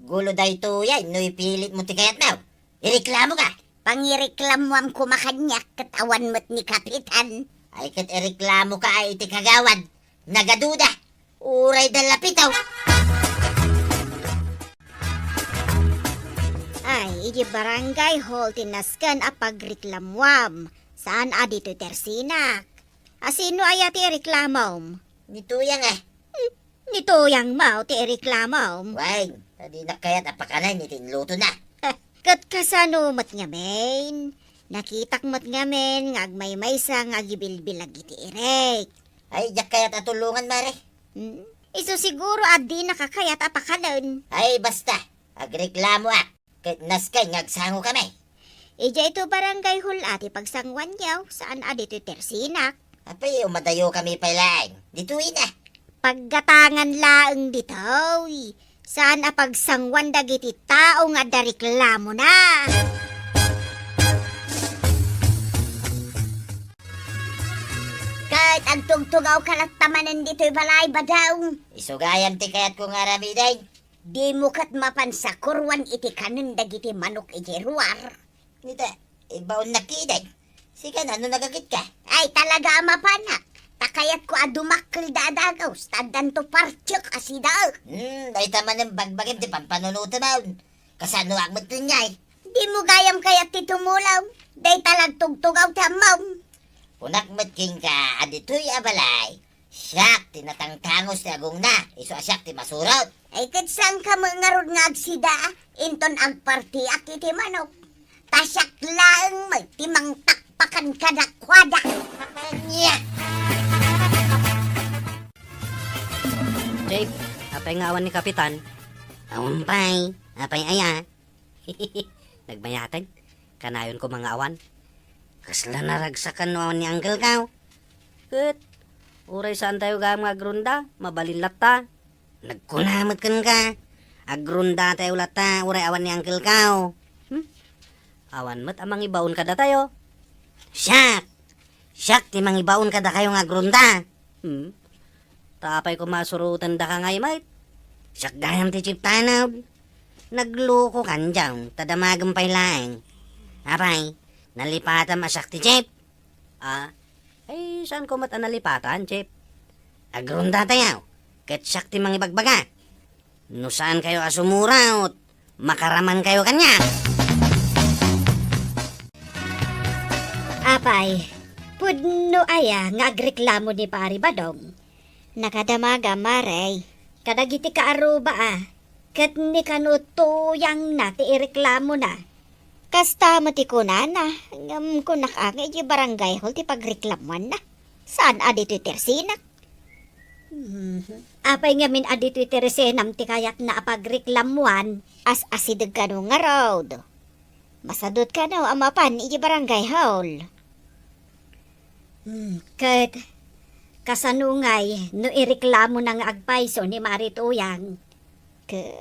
Gulo daytoyen no ipilitmo ti kayatmo. Ireklamoka. Pangireklamoam koma kaniak ket awan met ni Kapitan. Ay, ket ireklamoka a iti kagawad, nagaduda. Uray dallapitaw. Ay, iti barangay hall ti nasken a pagreklamoam. Saan a ditoy tersinak? A sino aya ti ireklamom? Ni Tuyang a. Hmm, ni Tuyang mo ti ireklamom? Wen, ta dinak kayat a pakanen iti inlutona. Eh, ket kasano met ngamin? Nakitak met ngamin nga agmaymaysa nga agibilbilag iti irek. Ay, diak kayat a tulongan, Mare. Hmm? Isu siguro a dinaka kayat a pakanen. Ay, basta. Agreklamoak. Ket nasken nga agsangokami. Idiay to barangay hall a ti pagsanguanyo, saan a ditoy tersinak. Apay, umadayokami pay laeng. Ditoyen a. Paggatangan laeng ditoy. Saan a pagsanguan dagiti tao nga adda reklamona. Ket agtugtugawka latta manen ditoy balay, Badong. Isu gayam ti kayatko nga aramiden. Dimo ket mapan sakuroan iti kanen dagiti manok iti ruar. Nita, ibaonnak ketdin. Sika, no nagakitka? Ay, talaga a mapanak. Ta kayatko a dumakkel da a dagus, ta addanto partiek a sida. Hmm, dayta manen bagbagim ti pampanunotem. Kasanoak met ngay? Dimo gayam kayat ti tumulong. Dayta la agtugtugaw ti ammom. Kunak met kenka a ditoy a balay, siak ti natangtangos ti agungna, isu a siak ti masurot. Ay, ket saanka met ngarud nga agsida, inton agpartiak iti manok. Ta siak laeng met ti mangtakpakan kadakuada. Nia! Jake, apay nga awan ni Kapitan? Awan pay. Apay aya? Nagmayaten? Kanayon koma nga awan. Kasla naragsakan no awan ni Uncle Kao. Ket, uray saantayo gayam nga agronda, mabalin latta. Nagkuna met kenka, agrondatayo latta, uray awan ni Uncle Kao. Hmm? Awan met a mangibaon kadatayo. Siak! Siak ti mangibaon kadakayo nga agronda. Hmm? Ta apay koma a surotendaka ngay met? Siak gayam ti Chief Tanod. Naglukokan diay, ta damagem pay laeng. Apay, nalipatam a siak ti Chief? Ah? Ay, saanko met a nalipatan, Chief? Agrondatayo, ket siak ti mangibagbaga. No saankayo a sumuraot, makaramankayo kaniak. Apay, pudno aya nga agreklamo ni Pari Badong? Nakadamaga, Mare, kadagiti kaaruba a, ket ni kano Tuyangna ti ireklamona. Kasta met ti kunana, ngem kunak a nga idiay barangay hall ti pagreklamoanna. Saan a ditoy tersinak? Mhm. Apay ngamin a ditoy tersenam ti kayatna a pagreklamoan? As-asideg kano ngarud. Masadut kano a mapan iti barangay hall. Hmm, ket kasano ngay no ireklamona nga agpayso ni Mari Tuyang? Ke-,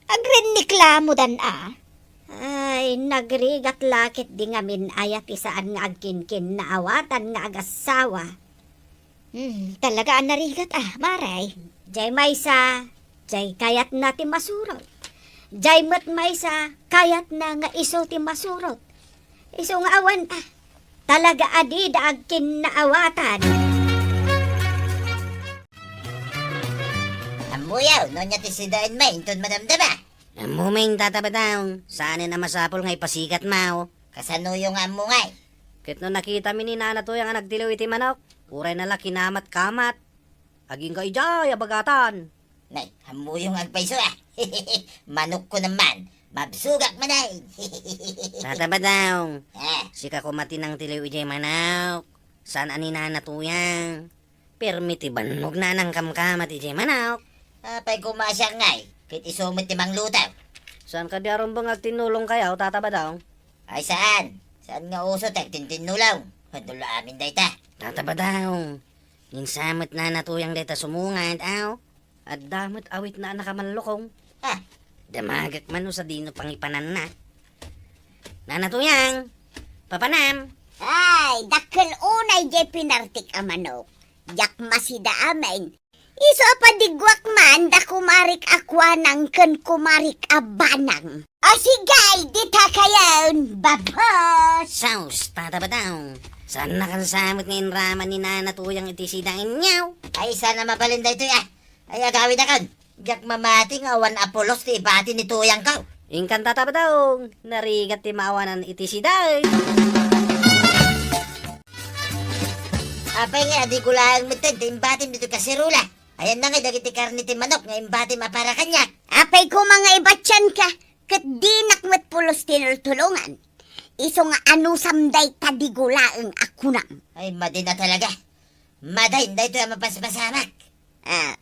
agrenniklamodan a? Ay, nagrigat la ketdi ngamin aya ti saan nga agkinkinnaawatan nga agassawa. Hmm, talaga a narigat a, Mare. Jay maysa, jay kayatna ti masurot. Jay met maysa, kayatna nga isu ti masurot. Isu nga awan a, talaga a dida agkinnaawatan. Ammoyo, no ania ti sidaenmi inton madamdama? Ammomin, Tata Badong, saanen a masapul nga ipasikatmo. Kasanoyo nga ammo ngay? Ket no nakitami ni Nana Tuyang a nagtiliw iti manok, urayna la kinamat-kamat. Agingga idiay a bagatan. Nay, ammoyo nga agpayso, ah. Manokko naman. Mabsogak man, ay. Tata Badong, ah, sika koma ti nangtiliw idiay manok. Saan a ni Nana Tuyang? Permi ti bannogna a nangkamkamat idiay manok. Apay koma siak ngay, ket isu met ti mangluto. Saan kadi a rumbeng agtinnulongkayo, Tata Badong? Ay, saan? Saan nga uso ti agtintinnulong? Hadulo amin dayta. Tata Badong, ngem sa met Nana Tuyang dayta sumungad, aw? Adda met awitna a nakamallukong. Ah. Damagek man no sadino pangipananna. Nana Tuyang, papanam. Ay, dakkel unay diay pinartik a manok. Diak masida amin. Isu a padiguak man da kumarik a kuanang ken kumarik a banang. Asigay, dita kayon, babos! Sus, Tata Badong. Saannakan sa met nga inraman ni Nana Tuyang iti sidaenyo? Ay, saan a mabalin daytoy, ah. Ay, agawidakon. Diak mamati nga awan a pulos ti ibati ni Tuyangko. Inkan, Tata Badong, narigat ti maawanan iti sidaen. Apay nga, adi gulaeng metten ti imbatim ditoy kaserola. Ayanna ngay dagiti karne ti manok nga imbatim a para kaniak. Apay koma nga ibatianka, ket dinak met pulos tinultulongan. Isu nga anusam dayta di gulaeng a kunam. Ay, madi na talaga. Madi daytoy a mapaspasamak. Ah,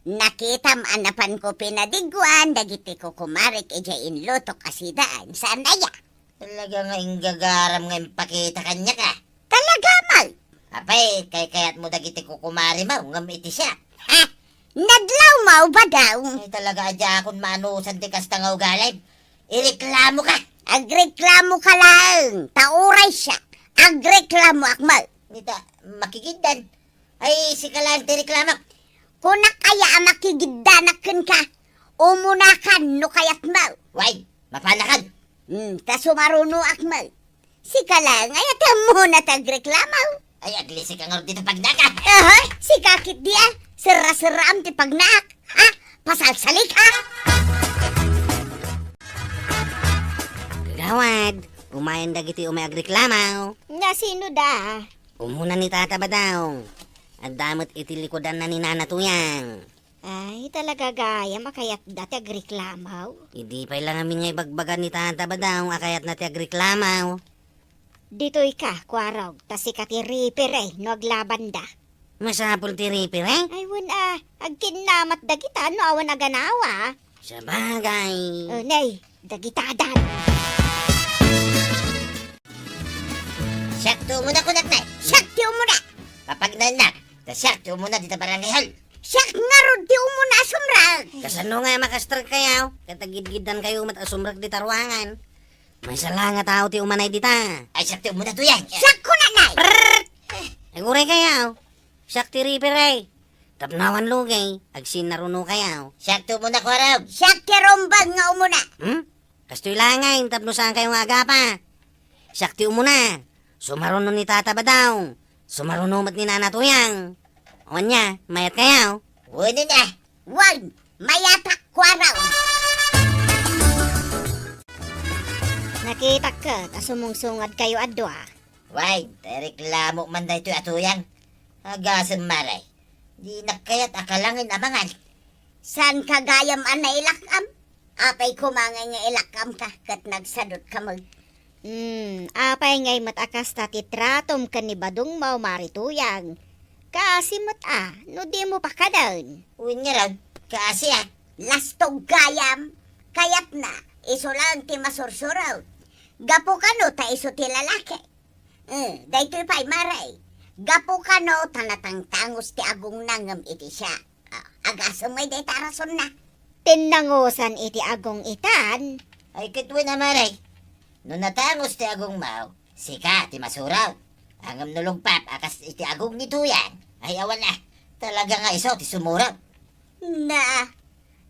nakitam a napanko pinadiguan dagiti kukumarik idiay inlutok a sidaen. Saan aya? Talaga nga inggagaram nga impakita kaniak, ah. Talaga, Mal? Apay, kaykayatmo dagiti kukumari mo, ngem iti siak. Ha? Nadlaw mo, Badong. Ay, talaga, adiakon maanusan ti kasta nga ugalim. Ireklamo ka. Agreklamo ka laeng, ta uray siak. Agreklamoak, Mal. Nita, makigiddan. Ay, sika laeng ti reklamo. Kunak aya a makigiddanak kenka. Umunakan no kayatmo. Way, mapanakan. Hmm, ta sumarunoak met. Sika laeng aya ti ammona ti agreklamo. Ay, aglisik ka ngarud dita pagnaak. Aha, sika ketdi a. Serra-serraam ti pagnaak. Ha? Pasalsalik, ha? Kagawad, umayen dagiti umay agreklamo. Nga sino da? Umuna ni Tata Badong. Adda met iti likudanna ni Nana Tuyang. Ay, talaga gayam a kayatda ti agreklamo? Idi pay la ngamin nga ibagbaga ni Tata Badong a kayatna ti agreklamo. Ditoy ka, Kuarog, ta sika ti referee no aglabanda. Masapul ti referee? Ay, wen a, agkinnamat dagita no awan a ganawa. Sabagay. O, nay, dagita dan. Siak ti umuna kunak, nay. Siak ti umuna. Papagnaennak. Ta siak ti umuna dita barangay hall. Siak ngarud ti umuna a sumrek. Kasano nga makastrek kayo? Ket agidgiddan kayo met a sumrek dita ruangan. Maysa la nga tao ti umanay dita. Ay, siak ti umuna, Tuyang. Siak kunanay. Prrrt! Aguray kayo. Siak ti referee. Tapno awan lugay, agsinnaruno kayo. Siak ti umuna, Kuarog. Siak ti rumbeng nga umuna. Hmm? Kastoy la ngay, tapno saan kayo nga agapa. Siak ti umuna. Sumaruno ni Tata Badong. Sumaruno met ni Nana Tuyang. Wen a, mayat kayo? Wen a. Wen, mayatak, Kuarog. Nakitak ket a sumungsungad kayo a dua. Wen, ta ireklamo man daytoy a Tuyang. Agasem, Mare. Dinak kayat a kalangen a mangan. Saan ka gayam a nailak-am? Apay koma ngay nga ilak-am ka ket nagsadut ka met? Hmm, apay ngay met a kasta ti tratom ken ni Badong mo, Mare Tuyang? Kaasi met a, no dimo pakaden. Wen ngarud, kaasi a. Lastog gayam, kayatna, isu laeng ti masursuro. Gapu kano ta isu ti lalaki. Eh, daytoy pay, Mare. Gapu kano ta natangtangos ti agongna ngem iti siak. Ah, agasem ngay dayta a rasonna. Tinnangosan iti agong itan. Ay, ket wen a, Mare. No natangos ti agongmo, sika ti masuro. Ngem no lugpap a kas iti agong ni Tuyang, ay awan a. Talaga nga isu ti sumuro. Na,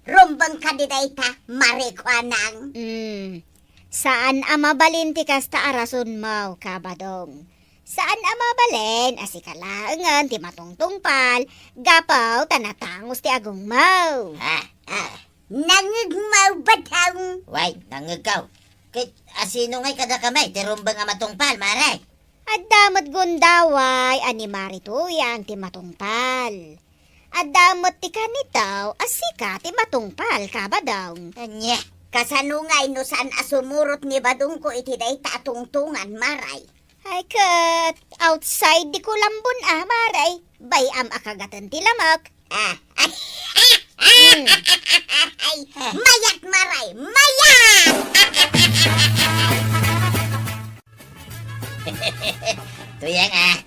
rumbeng kadi dayta, Mare Kuanang? Mm. Saan a mabalin ti kasta a rasonmo, Kabadong. Saan a mabalin a sika laengen ti matungtungpal, gapu ta natangos ti agongmo. Ah, ah. Nangngegmo, Badong? Way, nangngegko. Ket asino ngay kadakami ti rumbeng a matungpal, Mare? Adda met gundaway a ni Mare Tuyang ti matungpal. Adda met ti kanitaw a sika ti matungpal, Kabadong. Ania, kasano ngay no saan a sumurot ni Badongko iti dayta a tungtongan, Maray? Ay, ket outside di kulambon a, Maray. Bay-am a kagaten ti lamak. Ah, ay, ay, ay, mayat, Maray, mayat! Tuyang, ah,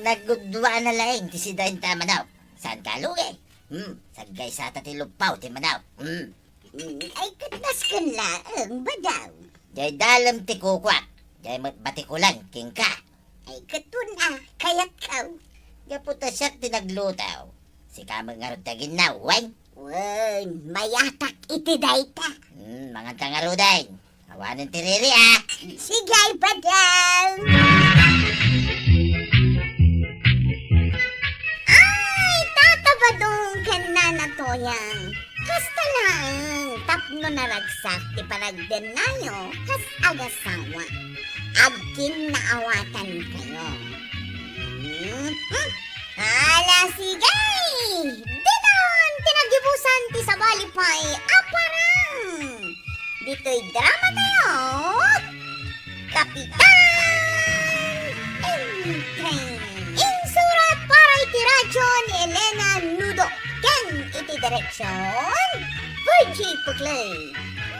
nagudua na laeng ti sidaenta, Madaw. Saan ka, Lugi? Hmm, saggaysata ti luppaw ti Madaw. Hmm. Mm, ay, ket nasken laeng, Badaw. Jay dalem ti kukuak, jay met batikulan kenka. Ay, ket wen a, kayatkaw. Gapu ta siak ti nagluto. Sika met ngarud ti aginnaw, wen? Wen, mayatak iti dayta. Hmm, manganta ngaruden. Awanen ti riri, ah. Sige, Badaw. Ay, Tata Badong ken Nana Toyang. Kasta laeng tapno naragsak ti panagdennayo kas agasawa. Agkinnaawatankayo. Hmm? Ala, sige! Ditan ti nagibusan ti sabali pay a parang! Ditoy drama tayo, Kapitan Enteng. Insurat para iti radyo ni Elena Nudo ken iti direksyon, Virgie Puclay.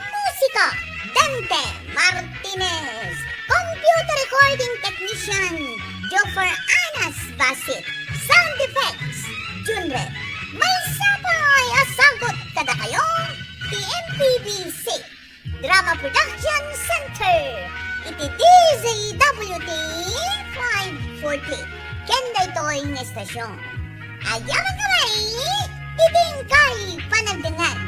Musika, Dante Martinez. Computer recording technician, Joffer Anas Basit. Sound effects, Junred. Maysa pay a sagut kadakayo ti M P B C Drama Production Center iti D Z W T five forty. Ken daytoy nga estasyon. Agyamankami kami iti inkay panagdengngeg.